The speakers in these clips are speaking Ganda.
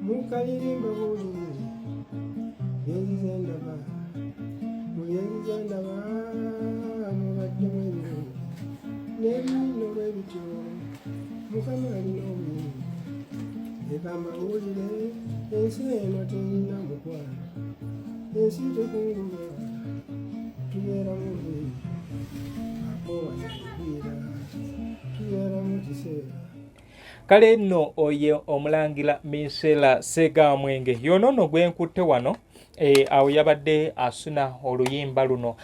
Mukalire mbabuulire byenzize ndaba, mu byenzize ndaba mubaddemu ebirungi n'ebinno bwe bityo. Mukama alina obuyinza. Leka mbabuulire, ensi eno terina mukwano, ensi tekungulwa, tubeera mu bubi, akoowa yagwira, tubeera mu kiseera. Kale nno oyo Omulangira Minsela Segamwenge yonono gwenkutte wano awo yabadde asuna oluyimba luno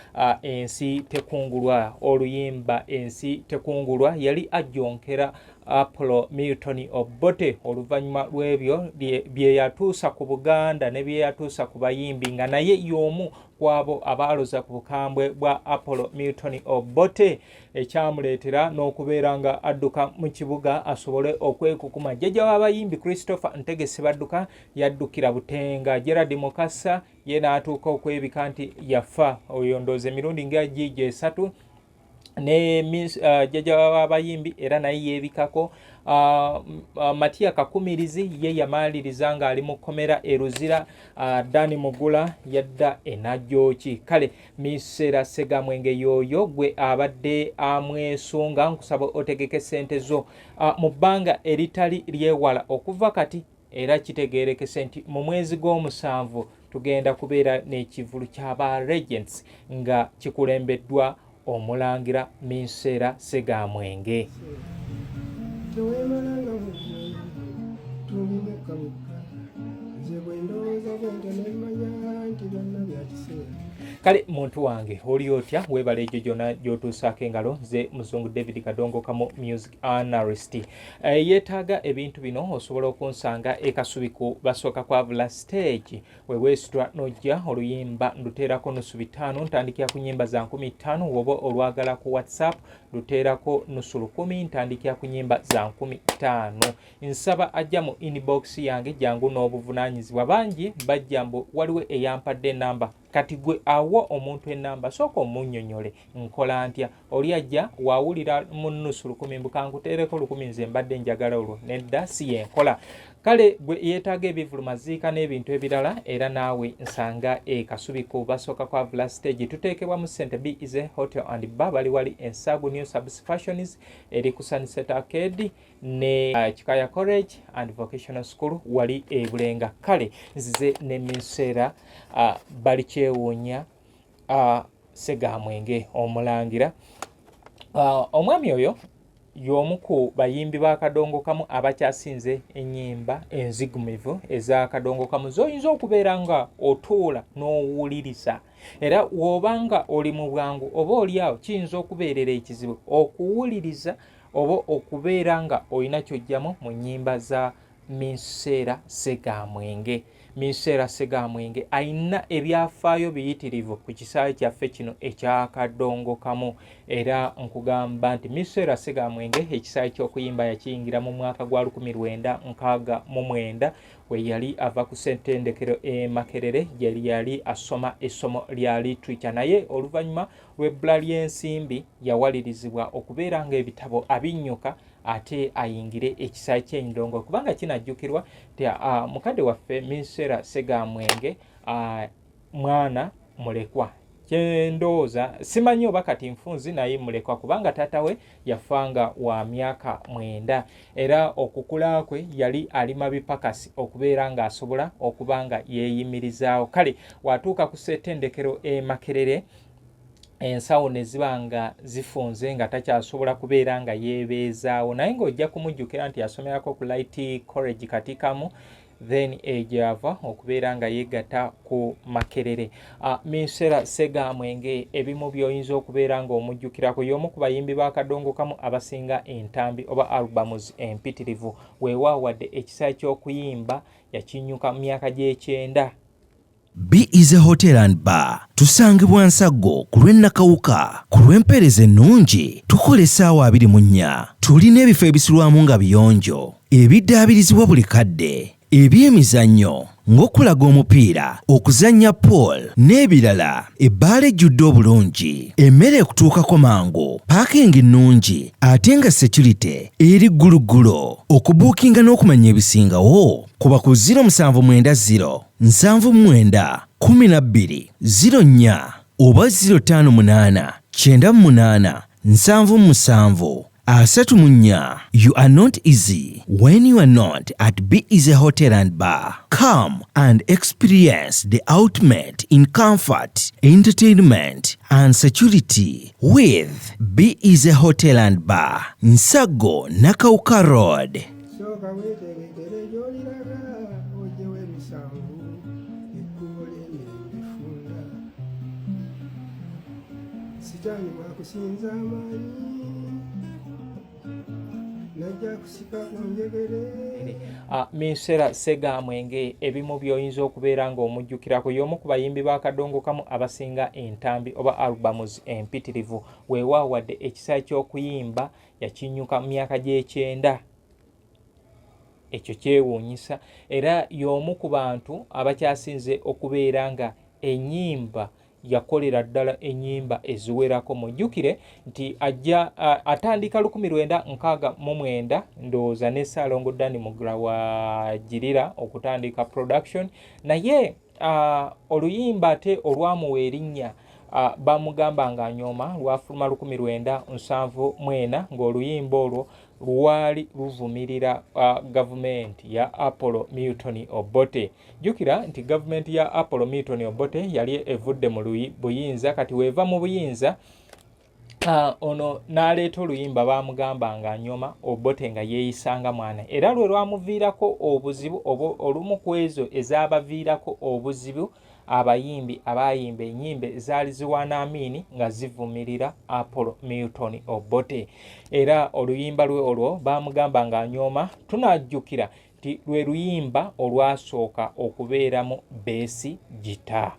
ensi tekungulwa. Oluyimba ensi tekungulwa yali ajjonkera Apollo Milton Obote oluvannyuma lw'ebyo bye yatuusa ku Buganda ne bye yatuusa ku bayimbi, nga naye y'omu kwabo abaaloza ku bukambwe bwa Apollo Milton Obote, ekyamuleetera n'okubeera nga adduka mu kibuga asobole okwekukuma. Jjajja w'abayimbi Christopher Ntege Ssebadduka yaddukira Butenga. Gerard Mukasa ye n'atuuka okwebika nti yafa. Oyo ndowooza emirundi nga giigi 3 ne jjajja w'abayimbi era naye yeebikako. Matiya Kakumirizi ye yamaliriza ng'ali mu kkomera e Luzira. Dani Mugula yadda e Najjooki. Kale Misera Segamwenge yooyo gwe abadde amwesunga. Nkusaba otegeke ssente zo mu bbanga eritali lyewala okuva kati, era kitegeerekese nti mu mwezi gw'omusanvu tugenda kubeera n'ekivulu ky'aba Regents nga kikulembeddwa Omulangira Minsera Segamwenge. Teweemalanga mugwe, tuli mukka bukka. Nze bwe ndowooza bwentyo ne mmanya nti byonna bya kiseera. Kale muntu wange oli otya? Weebala egyo gyonna gy'otuusaako engalo. Nze Muzungu David Kadongo Kamu, music analyst. Yeetaaga ebintu bino osobola okunsanga e Kasubi ku basooka kwavula stage. Weweesitwa n'ojja, oluyimba nduteerako nusu 500, ntandikira ku nyimba za 5000. Woba olwagala ku WhatsApp, luteerako nusu 1000, ntandikira ku nyimba za 5000. Nsaba ajja mu inbox yange jangu n'obuvunaanyizibwa. Bangi bajja mbu waliwo eyampadde enamba. Kati gwe awa omuntu enamba, sooka omunnyonnyole nkola ntya. Oli ajja wawulira mu nusu 1000, mbu kankuteereko 1000, nze mbadde njagala olwo. Nedda, si yenkola. Kale gwe yeetaaga ebivulu, maziika n'ebintu ebirala, era naawe nsanga e Kasubi ku basooka kwavula stage. Tuteekebwa mu St B is Hotel and Bar, bali wali Ensagu New Subs Fashions eri ku Sunset Arcade ne Kikaya College and Vocational School wali e Bulenga. Kale nzize ne Minseera bali kyewuunya Segamwenge Omulangira. Omwami oyo y'omu ku bayimbi ba Kadongo Kamu abakyasinze ennyimba enzigumivu eza Kadongo Kamu z'oyinza okubeera nga otuula n'owuliriza. Era w'oba nga oli mu bwangu oba oli awo, kiyinza okubeerera ekizibu okuwuliriza oba okubeera nga olina ky'ojjamu mu nnyimba za Minseera Segamwenge. Minseera Segamwenge ayina ebyafaayo biyitirivu ku kisaawe kyaffe kino ekya Kadongo Kamu, era nkugamba nti Minseera Segamwenge ekisaawe ky'okuyimba yakiyingira mu mwaka gwa 1969, we yali ava ku ssettendekero e Makerere gye yali asoma essomo lya literature. Naye oluvannyuma lw'ebbula ly'ensimbi yawalirizibwa okubeera ng'ebitabo abinnyuka ate ayingire ekisaawe ky'endongo, kubanga kinajjukirwa nti mukadde waffe Minsera Segamwenge mwana mulekwa. Kyendowooza simanyi oba kati nfunzi, naye mulekwa kubanga taata we yafanga wa myaka 9, era okukula kwe yali alima bipakasi okubeera ng'asobola okuba nga yeeyimirizaawo. Kale watuuka ku ssettendekero e Makerere, ensawo ne ziba nga zifunze nga takyasobola kubeera nga yeebeezaawo. Naye ng'ojja kumujjukira nti yasomerako ku Light College Katikamu, then egyava okubeera nga yeegatta ku Makerere. Minsera Segamwenge, ebimu by'oyinza okubeera ng'omujjukirako, y'omu ku bayimbi ba Kadongo Kamu abasinga entambi oba albums empitirivu. Weewaawo wadde ekisa ky'okuyimba yakinyuka mu myaka gy'ekyenda. Be Easy Hotel and Bar tusangibwa Nsaggo ku lw'e Nakawuka. Ku lw'empeereza ennungi tukola essaawa 24. Tulina ebifo ebisulwamu nga biyonjo, ebiddaabirizibwa buli kadde. Ebyemizannyo ng'okulaga omupiira, okuzannya pool n'ebirala. Ebbaala ejjudde obulungi, emmere ekutuukako mangu, paakingi nnungi ate nga securite eri gguluggulo. Okubuukinga n'okumanya ebisingawo kuba ku 0790 79 12 04 oba 058 98 77 34. You are not easy when you are not at Be Easy Hotel and Bar. Come and experience the ultimate in comfort, entertainment, and security with Be Easy Hotel and Bar, Nsago Nakawuka Road. Sooka weetegekere gy'oliraga ogyewo emisanvu ekkubo ly'emirembe ffunda. Sitaani bw'akusinza amaanyi najja kusika ku njegere. Minsera Ssegamwenge ebimu by'oyinza okubeera ng'omujjukirako y'omu ku bayimbi ba Kadongo Kamu abasinga entambi oba albums empitirivu. Weewaawo wadde ekisa ky'okuyimba yakinyuka mu myaka gy'ekyenda, ekyo kyewuunyisa, era y'omu ku bantu abakyasinze okubeera nga ennyimba yakolera ddala ennyimba eziwerako. Mujjukire nti ajja atandika 1969 ndowooza ne Ssaalongo Danny Mugra wagirira okutandika production, naye oluyimba ate olwamuwa erinnya bamugamba nga anyooma lwafuluma 1974, ng'oluyimba olwo lwali luvumirira gavumenti ya Apollo Milton Obote. Jjukira nti gavumenti ya Apollo Milton Obote yali evudde mu buyinza, kati weeva mu buyinza ono n'aleeta oluyimba baamugamba nga anyooma Obote nga yeeyisanga mwana, era lwe lwamuviirako obuzibu oba olumu ku ezo ezaabaviirako obuzibu abayimbi abaayimba ennyimba ezaali ziwaana Amiini nga zivumirira Apollo Milton Obote. Era oluyimba lwe olwo baamugamba ng'anyooma, tunajjukira nti lwe luyimba olwasooka okubeeramu bass guitar.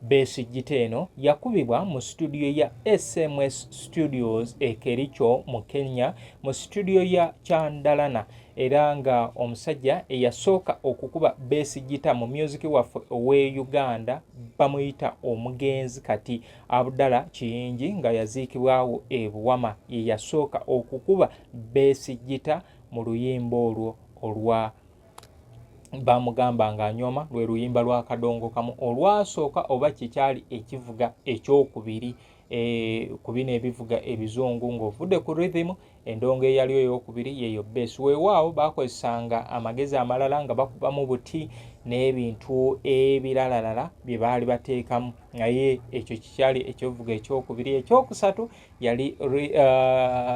Bass guitar eno yakubibwa mu situdiyo ya SMS Studios e Kericho mu Kenya, mu situdiyo ya Chandalana, era nga omusajja eyasooka okukuba bass guitar mu music waffe ow'e Uganda bamuyita omugenzi kati Abdallah Kiyingi, nga yaziikibwawo e Buwama, ye yasooka okukuba bass guitar mu luyimba olwo olwa bamugamba ng'anyooma. Lwe luyimba lwa Kadongo Kamu olwasooka oba kikyali ekivuga ekyokubiri ku bino ebivuga ebizungu ng'ovudde ku rhythm, endongo eyali eyokubiri yeyo bass. Weewaawo baakozesanga amagezi amalala nga bakubamu buti n'ebintu ebiralalala bye baali bateekamu, naye ekyo kikyali ekyovuga ekyokubiri. Ekyokusatu yali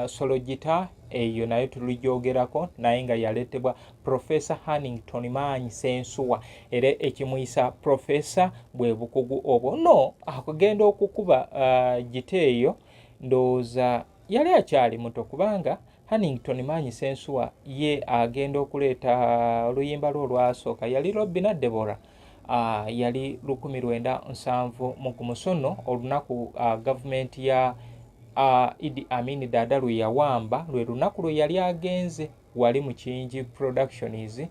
solo guitar, eyo nayo tuligyogerako, naye nga yaleetebwa Professor Hannington Maanyi Sensuwa, era ekimuyisa professor bwe bukugu obwo. No akugenda okukuba gita eyo ndowooza yali akyali muto, kubanga Hannington Maanyi Sensuwa ye agenda okuleeta oluyimba lwe olwasooka yali Robina Debora, yali 1971. So nno olunaku gavumenti ya Idi Amin Dada lwe yawamba lwe lunaku lwe yali agenze wali mu Kiyingi Productions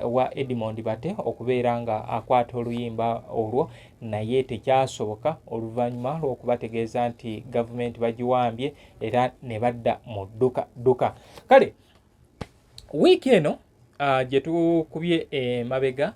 wa Edmond Bate okubeera nga akwata oluyimba olwo, naye tekyasoboka oluvannyuma lw'okubategeeza nti gavumenti bagiwambye era ne badda mu dduka dduka. Kale wiiki eno gye tukubye emabega,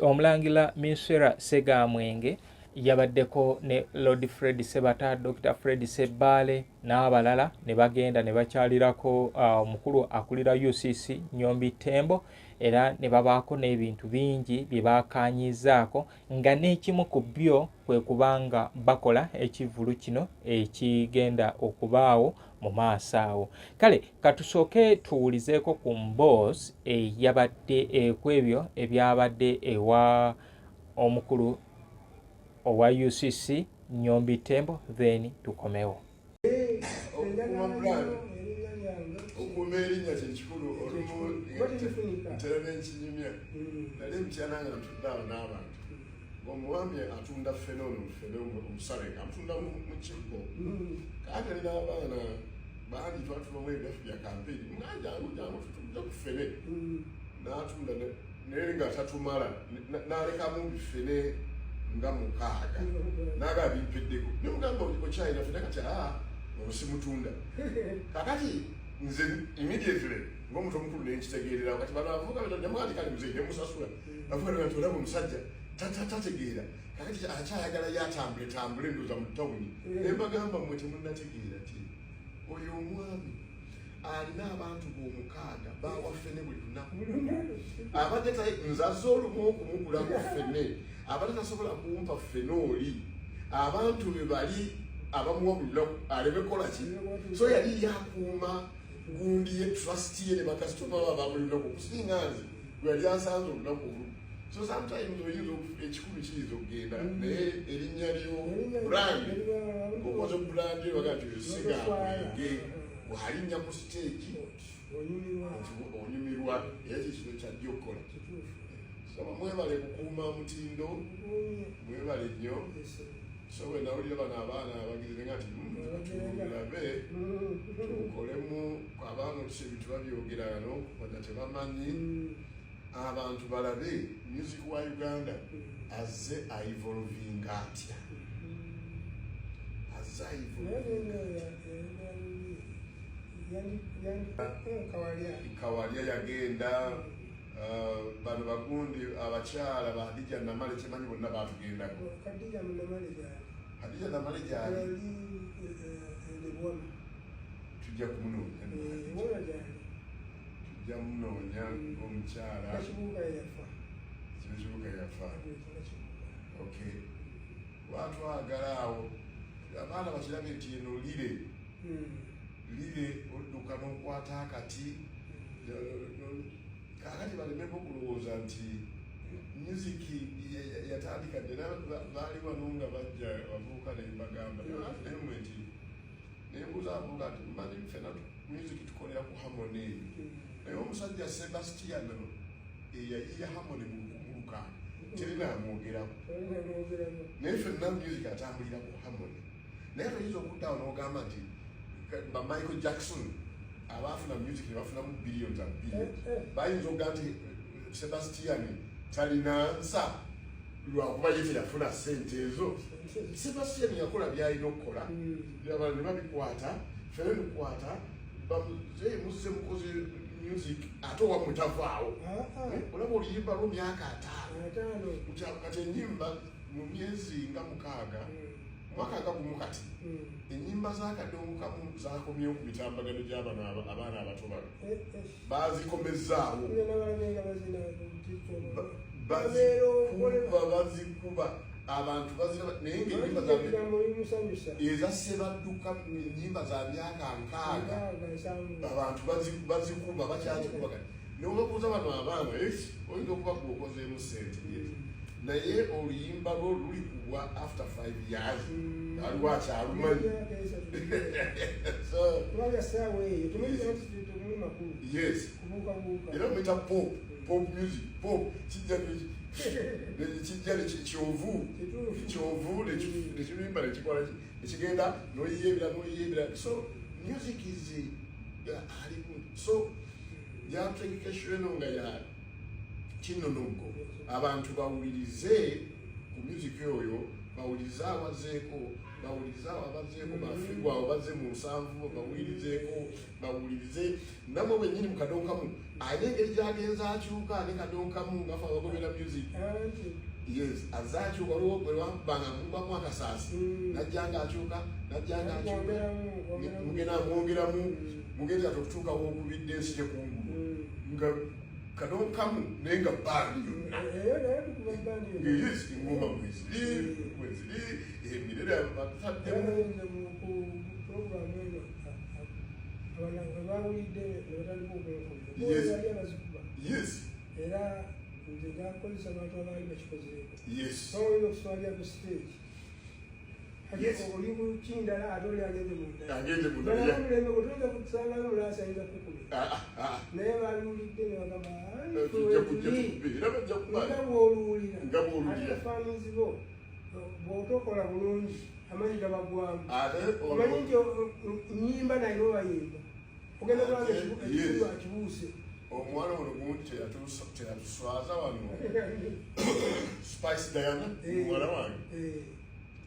omulangira Minsera Ssegamwenge yabaddeko ne Lord Fred Sebata, Dr Fred Sebbaale n'abalala ne bagenda ne bakyalirako omukulu akulira UCC Nyombi Tembo, era ne babaako n'ebintu bingi bye baakaanyizaako, nga n'ekimu ku byo kwe kubanga bakola ekivvulu kino ekigenda okubaawo mu maaso awo. Kale katusooke tuwulizeeko ku mboozi eyabadde ku ebyo ebyabadde ewa omukulu owa UCC Nyombi Tembo, then tukomewo. Okuuma erinnya kyekikulu. Olumu ntera nenkinyumya, nali emutyana nga ntudde awo n'abantu, omwami atunda ffene, ono ffene omusale amutunda mu kibbo, kaati alina abaana bangi, twatubamu ebyaffe bya kampeyini, nga jangu jangu tutudde ku ffene. N'atunda naye nga tatumala, n'alekamu bifene nga 6, n'agamba bimpeddeko. Nemugamba, okyalina fene? Kati aa, olwo simutunda. Kakati nze immediately ng'omuntu omukulu nenkitegeererawo. Kati bano abavubuka nemugaa nti kale muzeeyi, nemusasula. Abavubuka nti olaba omusajja tategeera, kakati akyayagala ye atambule tambule, ndowooza mu tawuni. Naye mbagamba, mmwe temunnategeera nti oyo omwami alina abantu b'omukaaga bawa ffene buli lunaku. Abadde nze azze olumu okumugulako ffene, abadde tasobola kumpa ffene oli, abantu be bali abamuwa buli lunaku aleme kukola ki. So yali yakuuma gundi ye, trust ye ne bakasitoma ba ba buli lunaku okusinga nze gwe yali asanze olunaku olumu. So sometimes oyinza 100 kiyinza okugenda, naye erinnya lyo, brand, ng'okoze brand yo, baga nti oyo Ssegamwenge, bw'alinnya ku stage onyumirwa. Nti onyumirwa, era kikino kyajja okukola. So mwebale kukuuma mutindo, mwebale nnyo. So bwe nawulira bano abaana abagize nga nti tulabe tukolemu abaana, olusi ebintu babyogera n'okumanya tebamanyi. Abantu balabe music wa Uganda azze aevolvinga atya, azze aevolvinga. Kawalya. Kawalya yagenda, bano bagundi abakyala ba Hadija Namale, kyemanyi bonna batugendako. Kadija Munamale gyali. Hadija Namale gyali. Yali Lebwama. Tujja kumunoonya. Wona gyali. Tujja munoonya omukyala. Nakibuuka yafa. Kibukibuka yafa. Nakibuuka. Okay, watwagala awo abaana bakirabe nti eno lire lire odduka n'okwata akati. Kakati balemeko okulowooza nti music yatandika dde. Era baali wano nga bajja bavubuka, nembagamba naye nti nembuuza abavubuka nti mumanyi ffena music tukolera ku harmony eyo, naye omusajja Sebastian eyayiya harmony mu 1600 terinamwogerako. Tolina. Naye ffenna music atambulira ku harmony, naye toyinza okuddaawo n'ogamba nti ba Michael Jackson abaafuna music ne bafunamu billions and billions, bayinza okugamba nti Sebastian talina nsa lwakuba ye teyafuna sente ezo. Sebastian yakola byalina okukola, abalala ne babikwata, fere bikwata. Muzze mukoze music ate owammwe tavaawo. Olaba oluyimba lwo myaka 50. 50. Kati enyimba mu myezi nga 6, mwaka nga gumu kati, enyimba zakadongokamu zakomyewo ku mitambagano gy'abano abaana abato bano, bazikomezaawo. Bazikuba, bazikuba, abantu baziraba, naye ngaenyimba Ebigambo bimusanyusa. Eza Sebadduka, enyimba za myaka 60. 60, 70. Abantu bazikuba, bakyazikuba kati. Neobabuuza bano abaana, oyinza okuba gweokozeemu sente, yes, naye oluyimba lwo lulikubwa after 5 years, aliwo akyalumanyi. Emyaka 3. So Kubanga essaawa eyo tumuyita nti temuli makulu. Kubuukabuuka. Era muyita pop, pop music, pop kijja kijja kyovu. Kyovu nekiyimba nekikola ki, nekigenda noyiyebera noyiyebera. So music is ali, so yategeka eno nga ya kinonoggo, abantu bawulirize ku music oyo, bawulirize awazeeko, bawulirize awo abazeeko bafigwa awo bazze mu 70, bawulirizeeko, bawulirize namwe bwennyini mu kadonkamu alina engeri gyagenza akyuka ne kadonkamu nga fe abagobera music. Anti Yes, azze akyuka. Waliwo gwe wakubanga mubamu akasaasi, najja nga akyuka, najja nga akyuka. Kwongeramu, kwongeramu. Mugenda mwongeramu, mugenda kati okutuuka wokubidde ensi tekungulu nga kadonkamu, naye nga bandi yonna. Eyo naye tukuba bandi yonna. Yes, engoma mweziri, mweziri emirere bataddemu. Era mu ku puroguramu eno abana bawulidde ne batandika okunkulira. Bali abazikuba. Era nze njakukozesa abantu abaali bakikozeeko. Bawulira okuswalira ku stage. Oli ku kindala ate oli agenze mu ndala. Agenze mu ndala. Ddala omulembe gwe tuyinza kusangayo omulaasi ayinza kukubira. Ah, ah, ah. Naye babiwulidde ne bagamba, "Ai, Tujja ffe kujja wetuli." tukube era bajja kuba Nga bw'oluwulira. Nga bw'oluwulira. Ate fans bo bw'otokola bulungi amaanyi gabagwamu. Ate Omanyi nti nyimba naye obayimba. Ogenda kulaba ekibuga kibuuse. Omuwala ono gundi teyatuswaza wano, Spice Diana, muwala wange,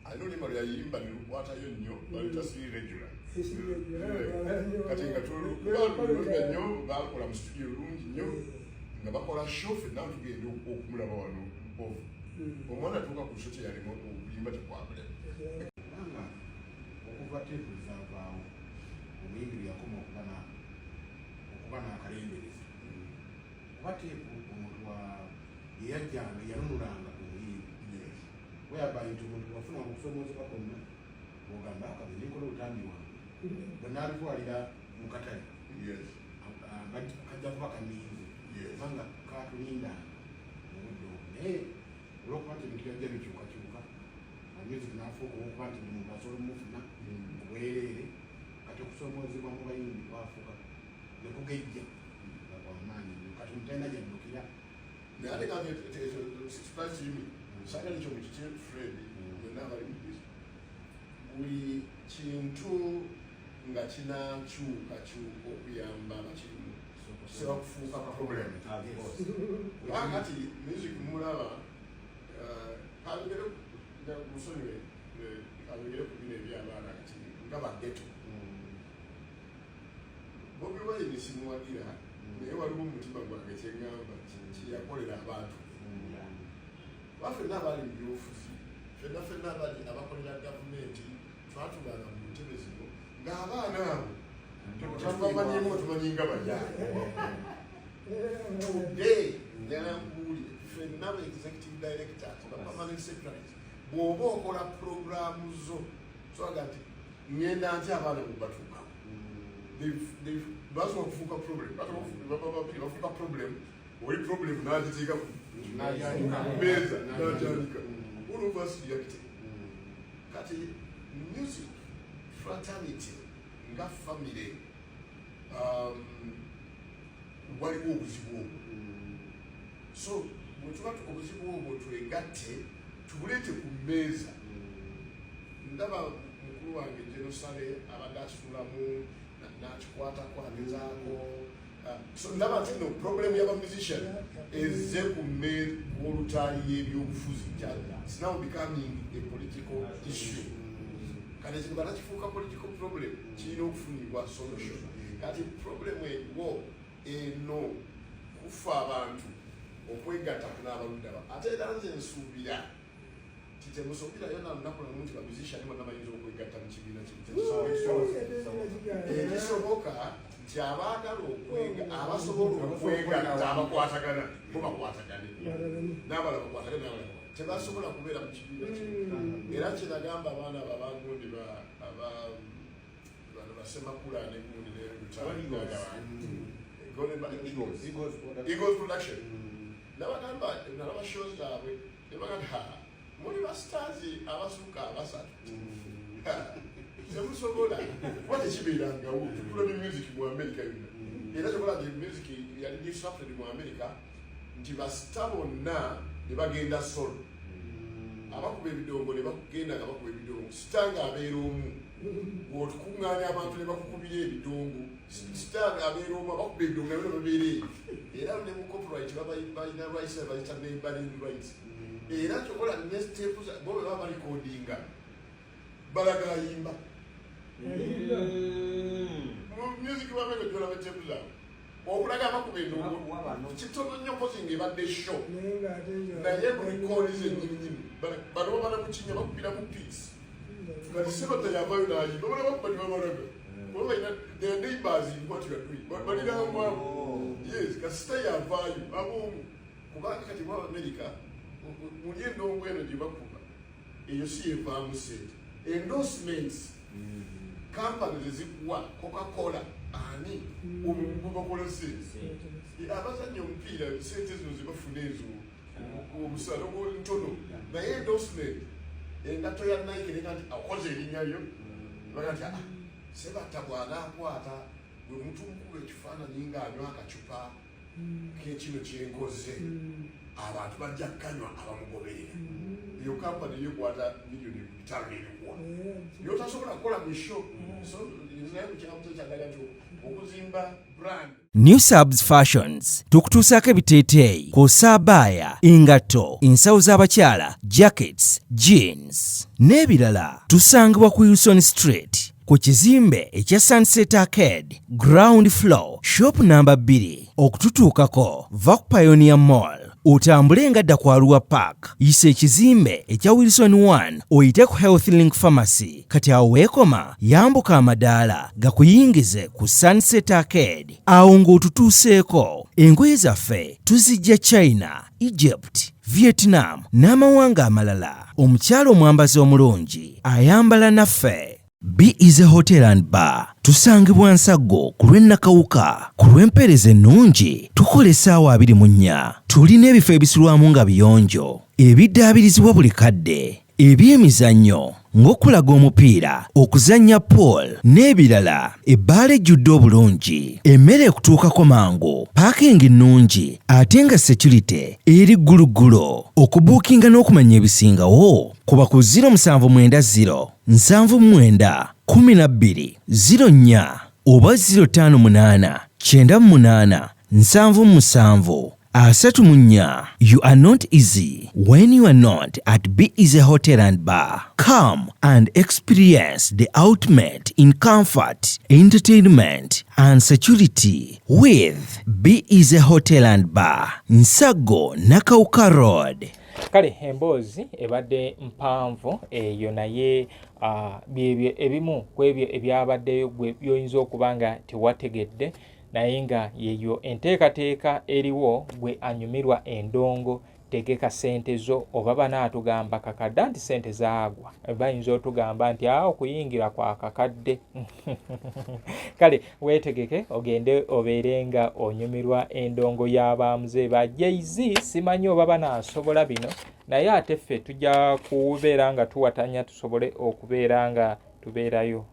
alina oluyimba lwe yayimba ne lukwatayo nnyo, baluyita "Siri Regular". Kati nga tulunga nnyo, bakola mu studio lungi nnyo, nga bakola show, fenna tugenda okumulaba wano mpovu. Omwana atuuka ku show, kyeyalimu okuyimba tekwabule. Kubanga okuva teepu zaavaawo, omuyimbi bwe yakoma okuba n'akalembereza, kuba teepu omuntu yeyajjanga yanunulanga omuyimbi, whereby nti omuntu wafunanga okusomoozebwa kwonna, ogamba akabe nenkola olutambi wange, bwe naalutwalira mu katale, kajja kuba kaninze, kubanga katulindanga mu budde obwo. Naye olwokuba nti ebintu byajja bikyukakyuka, music nafuuka olwokuba nti buli muntu asobola omufuna ku bwereere, kati okusomoozebwa mu bayimbi kwafuuka ne kugejja nga kwamaanyi nnyo. Kati omuntu talina gyaddukira. Naye ate kange surprise me, saagala ekyo mukite Fred, mwenna abali mu business, buli kintu nga kinakyukakyuka okuyamba abakirimu kisobola kufuuka problem. Kakati music mulaba, kanjogere, musonyiwe, kanjogere ku bino ebyabaana kati nga ba ghetto. Bobi Wine simuwagira, naye waliwo omutima gwange kyeŋŋamba kyeyakolera abantu. Kuba ffenna abaali mu byobufuzi, ffenna ffenna abali abakolera gavumenti, twatulanga mu ntebe zino ng'abaana abo tebamanyimu, tumanyi nga bayaye. Today njagala nkubuulire, ffenna ba executive directors, ba permanent secretaries, bw'oba okola puroguramu zo, soaga nti ŋŋenda nti abaana bwe batuukako basobola kufuuka problem, babiri bafuuka problem. Oli problem n'agiteeka ku meeza n'agyanika, all of us reacted. Kati music fraternity nga family, waliwo obuzibu obwo. So bwe tuba obuzibu obwo twegatte tubuleete ku mmeeza. Ndaba mukulu wange Genosale abadde asuulamu n'akikwatako agezaako. So ndaba nti no problem y'aba musician ezze ku olutaali y'ebyobufuzi. It's now becoming a political issue. Kati ekintu kata kifuuka political problem, kirina okufunibwa solution. Kati problem eriwo eno kufa abantu okwegatta kunaabaluddawa. Ate era nze nsuubira nti temusuubirayo na lunaku lumu nti ba musician bonna bayinza okwegatta mu kibiina kimu. Ekisoboka nti abaagala okwega, abasobola okwegatta, abakwatagana bo bakwatagane, n'abalala bakwatagane, n'abalala bakwatagane. Tebasobola kubeera mu kibiina kimu. Era kyenagamba abaana abo abagundi bano basemakula ne gundi ne Eagles Production, nabagamba, nalaba shows zaabwe, nebagamba, "Ha, muli ba stars abasukka abasatu, temusobola," kuba tekibeerangawo. Tukula ne music mu America yonna, era kyokola nti music yali disrupted mu America, nti ba star bonna ne bagenda solo, abakuba ebidongo ne bagenda nga bakuba ebidongo, star ng'abeera omu. Bw'otukuŋŋaanya abantu ne bakukubira ebidongo, star ng'abeera omu, abakuba ebidongo nabo ne babeera eyo. Era ne mu copyright balina rights, bayita neighboring rights. Era kyokola ne step bo bwe baba balikodinga, balaga ayimba mu music wamene gyolaba tepu zaabwe okulaga abakuba endongo kitono nnyo, kozi ng'ebadde show. Naye mu record zennyininyini bano babala mu kinya, bakubira mu pits. Kati Sebata yavayo n'ayimba, bala bakuba tebabalaga kuba balina their neighbors in what you are doing, balirangwamu. Yes, kasita yavaayo aboomu, kubanga kati mu America muli endongo eno gye bakuba eyo si yevaamu sente. Endorsements company zezikuwa, Coca-Cola, ani omwo bakola sente. Abazanya omupiira sente zino zebafuna ezo omusala ntono, naye endorsement, engatto ya Nike nega nti okoze erinnya lyo, baga nti, "Ah, Sebatta bw'anaakwata bwe muntu mukuba ekifaananyi ng'anywa akacupa k'ekino kyenkoze, abantu bajja kukanywa abamugoberera." Eyo kampani yekwata miliyoni 500 n'ebikuwa yotasobola kukola mu show. So nzirayo ku kyamuto kyagala nti Okuzimba brand. New Subs Fashions tukutuusaako ebiteeteeyi kw'ossa abaaya, engatto, ensawo z'abakyala, jackets, jeans n'ebirala. Tusangibwa ku Wilson Street ku kizimbe ekya Sunset Arcade, ground floor, shop namba 2. Okututuukako va ku Pioneer Mall otambule nga dda ku Arua Park, yisa ekizimbe ekya Wilson 1 oyite ku Health Link Pharmacy. Kati awo weekoma, yambuka amadaala gakuyingize ku Sunset Arcade. Awo ng'otutuuseeko, engoye zaffe tuzijja China, Egypt, Vietnam n'amawanga amalala. Omukyala omwambazi omulungi ayambala naffe. Be Easy Hotel and Bar tusangibwa Nsaggo ku lw'e Nakawuka. Ku lw'empeereza ennungi tukola essaawa 24. Tulina ebifo ebisulwamu nga biyonjo, ebiddaabirizibwa buli kadde, eby'emizannyo ng'okulaga omupiira, okuzannya pool n'ebirala. Ebbaala ejjudde obulungi, emmere ekutuukako mangu, paakingi nnungi ate nga securite eri gguluggulo. Okubuukinga n'okumanya ebisingawo kuba ku 0790 79 12 04 oba 058 98 77 34. You are not easy when you are not at Be Easy Hotel and Bar. Come and experience the ultimate in comfort, entertainment and security with Be Easy Hotel and Bar, Nsago Nakawuka Road. Kale emboozi ebadde mpanvu eyo, naye byebyo ebimu ku ebyo ebyabaddeyo gwe by'oyinza okuba nga tewategedde, naye nga yeyo enteekateeka eriwo. Gwe anyumirwa endongo, tegeka sente zo. Oba banaatugamba kakadde nti sente zaagwa, bayinza otugamba nti awo okuyingira kwa kakadde. Kale weetegeke ogende obeere nga onyumirwa endongo y'abamuze ba Jay-Z. Simanyi oba banaasobola bino, naye ate ffe tujja kubeera nga tuwatanya tusobole okubeera nga tubeerayo.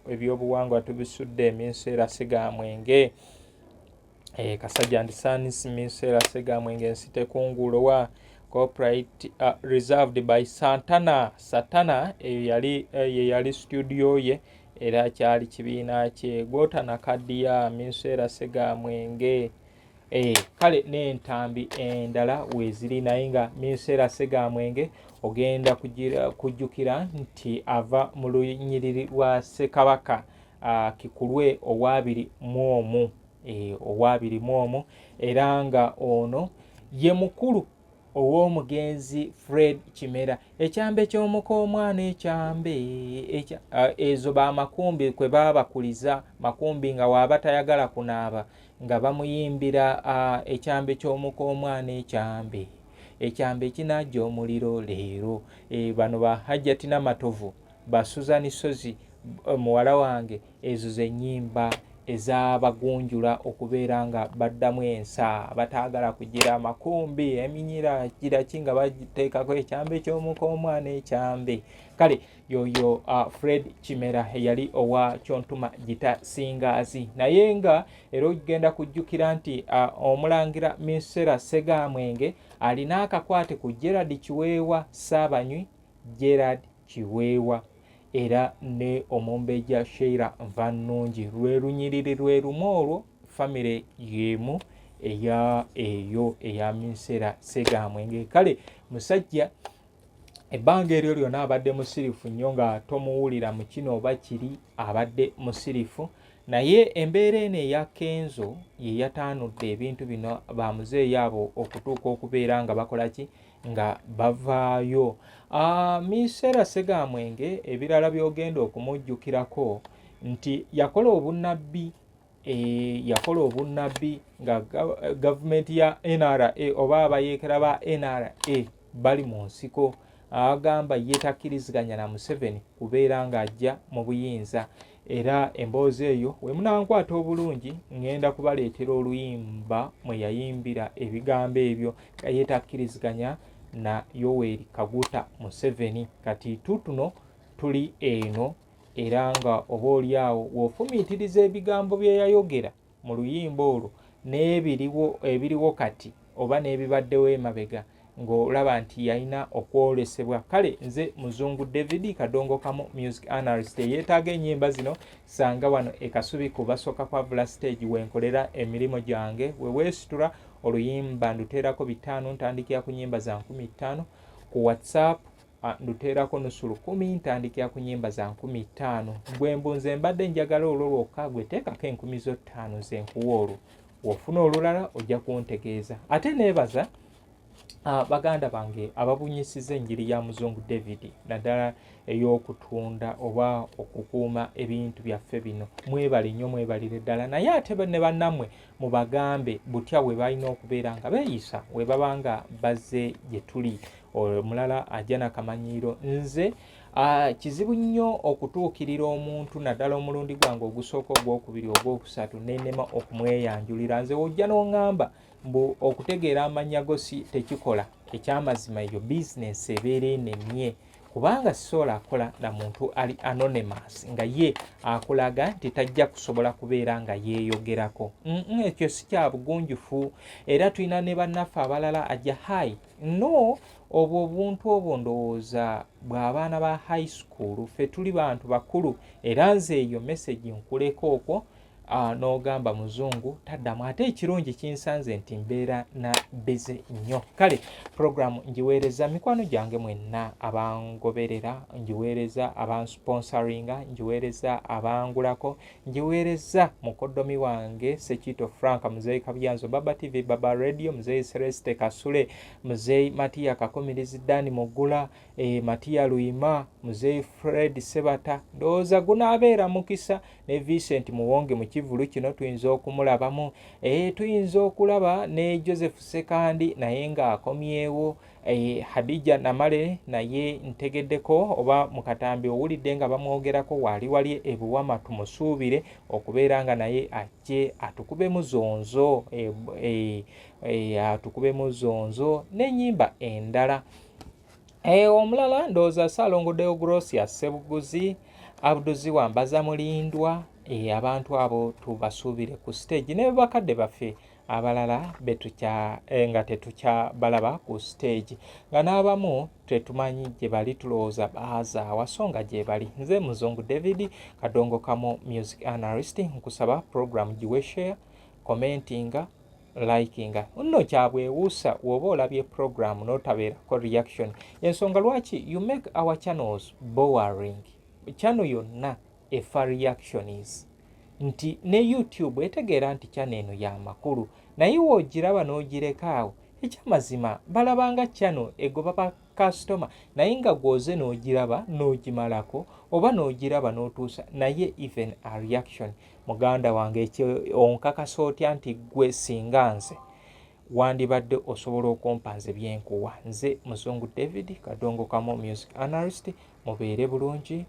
Ebyobuwangwa tubisudde eminseera sigamwenge. Kasajja and Sons, Minseera Segamwenge, ensi tekungulowa. Copyright reserved by Santana. Santana eyo yali ye yali studio ye, era kyali kibiina kye gwotana kadiya Minseera Segamwenge. Kale n'entambi endala weeziri, naye nga Minseera Segamwenge ogenda kujjukira nti ava mu lunyiriri lwa Ssekabaka Kikulwe owabiri mu omu, 21, era nga ono ye mukulu ow'omugenzi Fred Kimera. Ekyambe ky'omuka omwana, ekyambe ezo bamakumbi kwe baabakuliza makumbi, nga waaba tayagala kunaaba nga bamuyimbira ekyambe ky'omuka omwana, ekyambe, ekyambe kinajja omuliro leero. Bano ba Hajjati Namatovu, ba Susan Sozi muwala wange, ezo zenyimba ezabagunjula okubeera nga baddamu ensa, bataagala kugira amakumbi eminyira giraki nga bateekako ekyambe ky'omuka omwana, ekyambe. Kale yoyo Fred Kimera eyali owa Kyontuma Gita Singers. Naye nga era ogenda kujjukira nti omulangira Minsera Segamwenge alina akakwate ku Gerard Kiweewa, Ssaabanywi Gerard Kiweewa, era ne omumbejja Sheila Nvannungi. Lwe lunyiriri lwe lumu olwo, famire y'emu eya eyo eya Minsera Segamwenge. Kale musajja ebbanga eryo lyonna abadde musirifu nnyo, nga tomuwulira mu kino oba kiri, abadde musirifu. Naye embeera eno eya Kenzo ye yataanudde ebintu bino, bamuzeeyo abo okutuuka okubeera nga bakola ki, nga bavaayo. Minsera Segamwenge ebirala by'ogenda okumujjukirako nti yakola obunnabbi, yakola obunnabbi nga gavumenti ya NRA oba abayeekera ba NRA bali mu nsiko. Agamba ye takkiriziganya na Museveni kubeera ng'ajja mu buyinza. Era emboozi eyo we munankwata obulungi, ŋŋenda kubaleetera oluyimba mwe yayimbira ebigambo ebyo nga ye takkiriziganya na Yoweri Kaguta Museveni. Kati tutuno tuli eno, era nga oba oli awo w'ofumiitiriza ebigambo bye yayogera mu luyimba olwo n'ebiriwo ebiriwo kati oba n'ebibaddewo emabega. Ng'olaba nti yalina okwolesebwa. Kale nze Muzungu David Kadongo Kamu, music analyst. Eyeetaaga ennyimba zino, sanga wano e Kasubi ku basooka kwavula stage, wenkolera emirimu gyange. We weesitura oluyimba nduteerako 500, ntandikira ku nyimba za 5000. Ku WhatsApp nduteerako nusu 1000, ntandikira ku nyimba za 5000. Gwe mbunze mbadde njagala olwo lwokka, gwe teekako enkumi zo 5 ze nkuwa, olwo wofuna olulala ojja kuntegeeza. Ate neebaza baganda bange ababunyisiza enjiri ya Muzungu David, naddala ey'okutunda oba okukuuma ebintu byaffe bino. Mwebale nnyo, mwebalire ddala. Naye ate ne bannammwe mubagambe butya bwe balina okubeera nga beeyisa we baba nga bazze gye tuli. Omulala ajja nakamanyiiro. Nze kizibu nnyo okutuukirira omuntu, naddala omulundi gwange ogusooka, ogwokubiri, ogwokusatu, nenema okumweyanjulira. Nze wojja n'oŋŋamba mbu okutegeera amannya go si tekikola, ekyamazima eyo bizinensi ebeera enemye, kubanga sisobola kukola na muntu ali anonymous nga ye akulaga nti tajja kusobola kubeera nga yeeyogerako. Ekyo si kya bugunjufu. Era tulina ne bannaffe abalala ajja hi no, obwo obuntu obwo ndowooza bw'abaana ba high school, ffe tuli bantu bakulu. Era nze eyo message nkuleka okwo n'ogamba Muzungu taddamu. Ate ekirungi kinsanze nti mbeera na busy nnyo. Kale program ngiweereza mikwano gyange mwenna abangoberera, ngiweereza abansponsoringa, ngiweereza abangulako, ngiweereza mukoddomi wange Sekito Frank, Muzeeyi Kabyanzo, Baba TV, Baba Radio, Muzeeyi Celeste Kasule, Muzeeyi Matiya Kakumirizi, Dani Mugula, Matiya Luyima, Muzeeyi Fred Sebata. Ndowooza gunaabeera mukisa ne Vincent Muwonge mu kivvulu kino tuyinza okumulabamu. Tuyinza okulaba ne Joseph Sekandi naye ng'akomyewo. Hadija Namale naye ntegeddeko oba mu katambi owulidde nga bamwogerako, waali wali e Buwama, tumusuubire okubeera nga naye ajje atukubemu zonzo, atukubemu zonzo n'ennyimba endala. Omulala ndowooza Ssaalongo Deogrosius Ssebuguzi, Abduzi Wambaza Mulindwa, abantu abo tubasuubire ku stage ne bakadde baffe abalala betukya nga tetukyabalaba ku stage, nga n'abamu tetumanyi gye bali, tulowooza baazaawa, so nga gye bali. Nze Muzungu David Kadongo Kamo, music analyst. Nkusaba program giwe share, commentinga, likinga. Nno kyabwewuusa woba olabye program n'otabeerako reaction, ensonga lwaki you make our channels boring. Channel yonna efa reactions, nti ne YouTube etegeera nti channel eno ya makulu, naye woogiraba n'ogireka awo, ekyamazima balabanga channel egoba ba kasitoma. Naye nga gwoze n'ogiraba n'ogimalako oba n'ogiraba n'otuusa naye even a reaction, muganda wange, ekyo onkakasa otya nti gwe singa nze wandibadde osobola okumpa nze byenkuwa? Nze Muzungu David Kadongo Kamo, music analyst. Mubeere bulungi,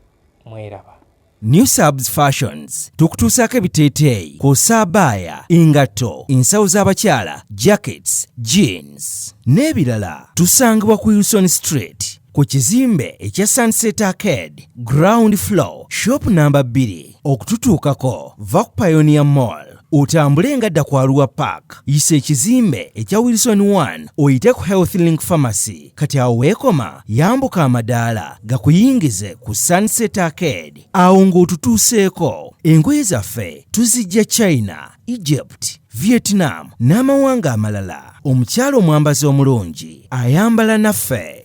mweraba. New Subs Fashions tukutuusaako ebiteeteeyi kw'ossa abaaya, engatto, ensawo z'abakyala, jackets, jeans n'ebirala. Tusangibwa ku Wilson Street ku kizimbe ekya Sunset Arcade, ground floor, shop namba 2. Okututuukako va ku Pioneer Mall otambule nga dda ku Arua Park, yisa ekizimbe ekya Wilson 1 oyite ku Health Link Pharmacy. Kati awo weekoma, yambuka amadaala gakuyingize ku Sunset Arcade. Awo ng'otutuuseeko. Engoye zaffe tuzijja China, Egypt, Vietnam n'amawanga amalala. Omukyala omwambazi omulungi ayambala naffe.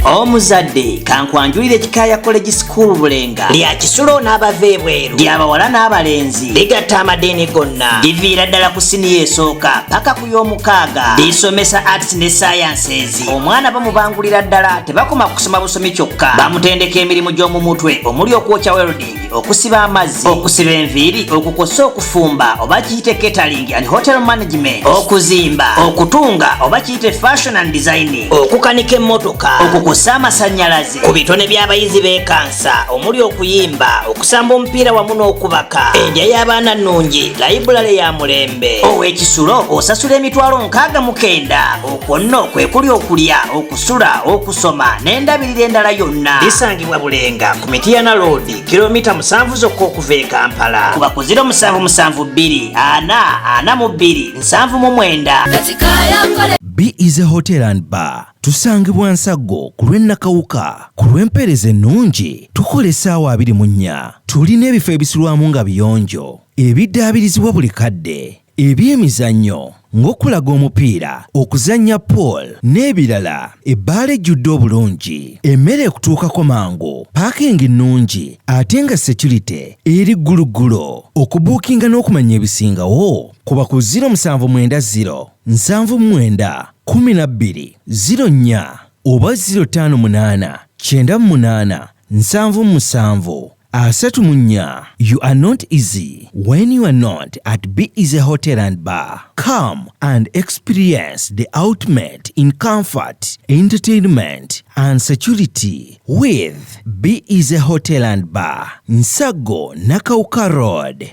Omuzadde, kankwanjulire Kikaaya College School Bulenga. Lya kisulo n'abava ebweru, lyabawala n'abalenzi, ligatta amadiini gonna, liviira ddala ku siniya esooka paka ku y'omukaaga. Lisomesa arts ne sciences. Omwana bamubangulira ddala, tebakoma kusoma busomi kyokka, bamutendeka emirimu gy'omu mutwe omuli okwokya, welding, okusiba amazzi, okusiba enviiri, okukosa, okufumba oba kiyite catering and hotel management, okuzimba, okutunga oba kiyite fashion and designing, okukanika emmotoka, okukusa amasannyalaze. Ku bitone by'abayizi beekansa omuli okuyimba, okusamba omupiira wamu n'okubaka. Endya y'abaana nnungi, layibulale ya mulembe. Ow'ekisulo osasula 69,000. Okwo nno kwe kuli okulya, okusula, okusoma n'endabirira endala yonna. Lisangibwa Bulenga ku Mitiyana Road, kilomita Kilomita 7 zokka okuva e Kampala. Kuba ku 0772 4 42 79. Be Easy Hotel and Bar tusangibwa Nsaggo ku lw'e Nakawuka. Ku lw'empeereza ennungi tukola essaawa 24. Tulina ebifo ebisulwamu nga biyonjo, ebiddaabirizibwa buli kadde, eby'emizannyo ng'okulaga omupiira, okuzannya pool n'ebirala. Ebbaala ejjudde obulungi, emmere ekutuukako mangu, paakingi nnungi ate nga security eri gguluggulo. Okubuukinga n'okumanya ebisingawo kuba ku 0790 79 12 04 oba 058 98 77 34. You are not easy when you are not at Be Easy Hotel and Bar. Come and experience the ultimate in comfort, entertainment and security with Be Easy Hotel and Bar, Nsago, Nakawuka Road.